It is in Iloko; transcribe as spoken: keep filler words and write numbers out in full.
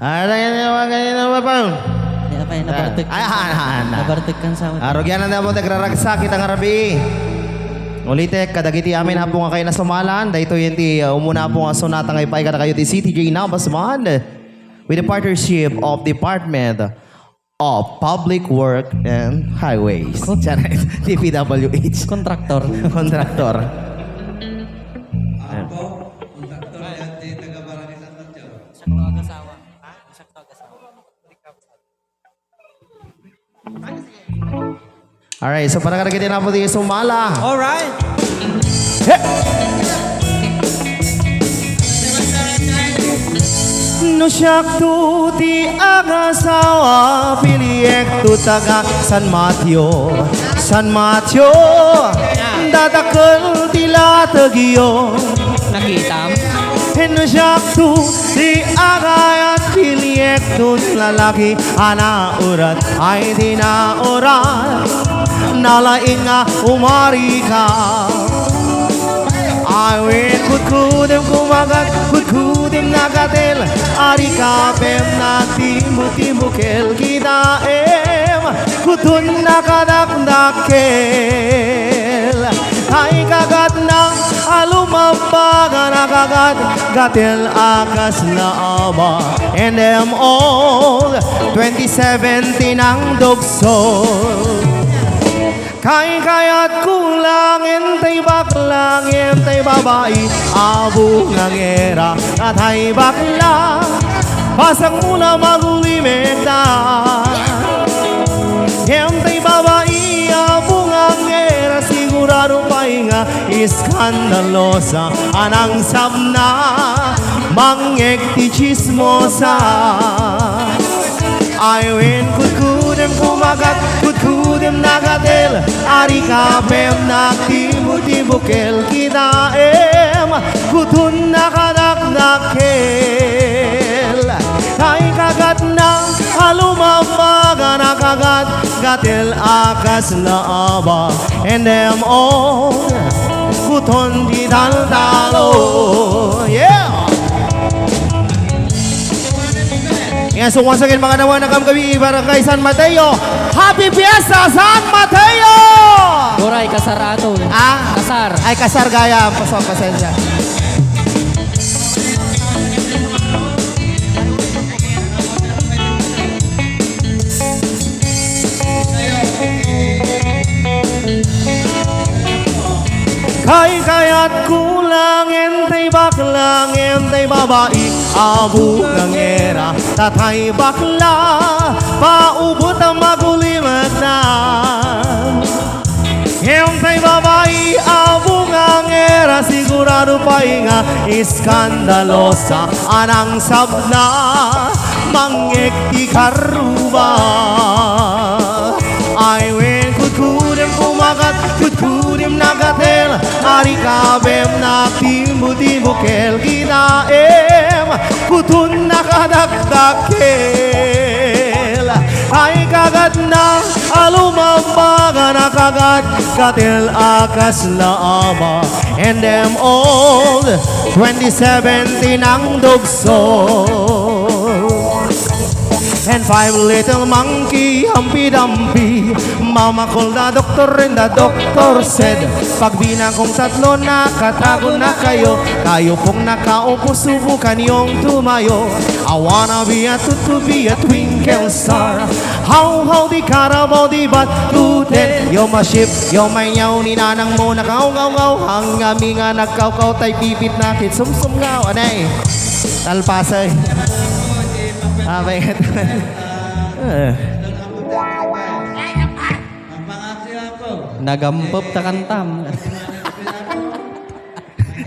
Ay, ay, ay, ay, ay, ay, ay, ay. Ay, ay, nabartek. Ay, ah, ah, ah, ah. Nabartek kan sa amin. Arugyan na po, nagraragsak, kita nga rabii. Ulitek, kadagiti amin, Apo, nga kayo nasumalan. Daytoy iti, uh, umuna po nga sonata nga ipaay kadakayo ti C T J Nabasman with the partnership of Department of Public Work and Highways. Kon- Charot. D P W H. Kontraktor. Kontraktor. Apo, kontraktor yan, di taga Barangay San Mateo. Sakto agasawa. Ha? Sakto agasawa. Alright, so para kadagiti napo di sumala. Alright. No siak to ti agasawa, piliek to taga San Mateo. San Mateo, dadakel ti lategyo. Nakitam? No siak to ti agayat, piliek to ti lalaki a naurat. Ay di naurat, nalaing nga umarika. Ay wen, kudkudem kumagat, kudkudem nagatel, arika pem nagtimbo-timbo kel kitaem, kutonna kadakdakkel. Ay kagatna a lumambagan a kagat, gatel a kasla aba. And them all, twenty seventeen ang dugso. Kaykayatko la ngem tay bakla, ngem tay babai a bungangera, a tay bakla, pasakmo la magulimekda. Ngem tay babai a bungangera, sigurado pay nga iskandalosa, a nangsabna, mangngeg ti tsismosa. Ay wen, kudkudem kumagat, kudkudem nagatel, arika pem nagtimbo-timbo kel kitaem, kutonna kadakdakkel. Ay kagatna a lumambagan a kagat, gatel a kasla aba, and them all, kuton ti taltalo. Yeah! Yes, so once again, mga nawa, nakam kami, Barangay San Mateo. Happy Fiesta, San Mateo! Uray, kasar ato. Ah? Kasar. Ay, kasar gaya. Paso, pasensya. Kaykayatko la ngem tay bakla, ngem tay babai a bungangera, ta tay bakla, paubot a magulimekda. Ngem tay babai a bungangera, sigurado pay nga iskandalosa, a nangsabna, mangngeg ti karruba. Ay wen, kudkudem kumagat, kudkudem nagatel, arika pem nagtimbo-timbo kel kitaem, kutonna kadakdakkel. Ay kagatna a lumambagan a kagat, gatel a kasla aba, and them all, twenty seventeen ang dugso. And five little monkey, humpy-dumpy, mama called the doctor and the doctor said, "Pagbinang kong tatlo, nakatago na kayo. Kayo pong nakaupo, subukan niyong tumayo. I wanna be a toot, to be a twinkle star. How, how the carabao, the bat, to ten. You're my sheep, you're my nyaw, ni nanang mo, nakawngawngawhang kami nga nagkawkaw, tay pipit na kit sumsum nga, anay." Talpasay. Ah, bakit? Eh. Nagampep ta kantam.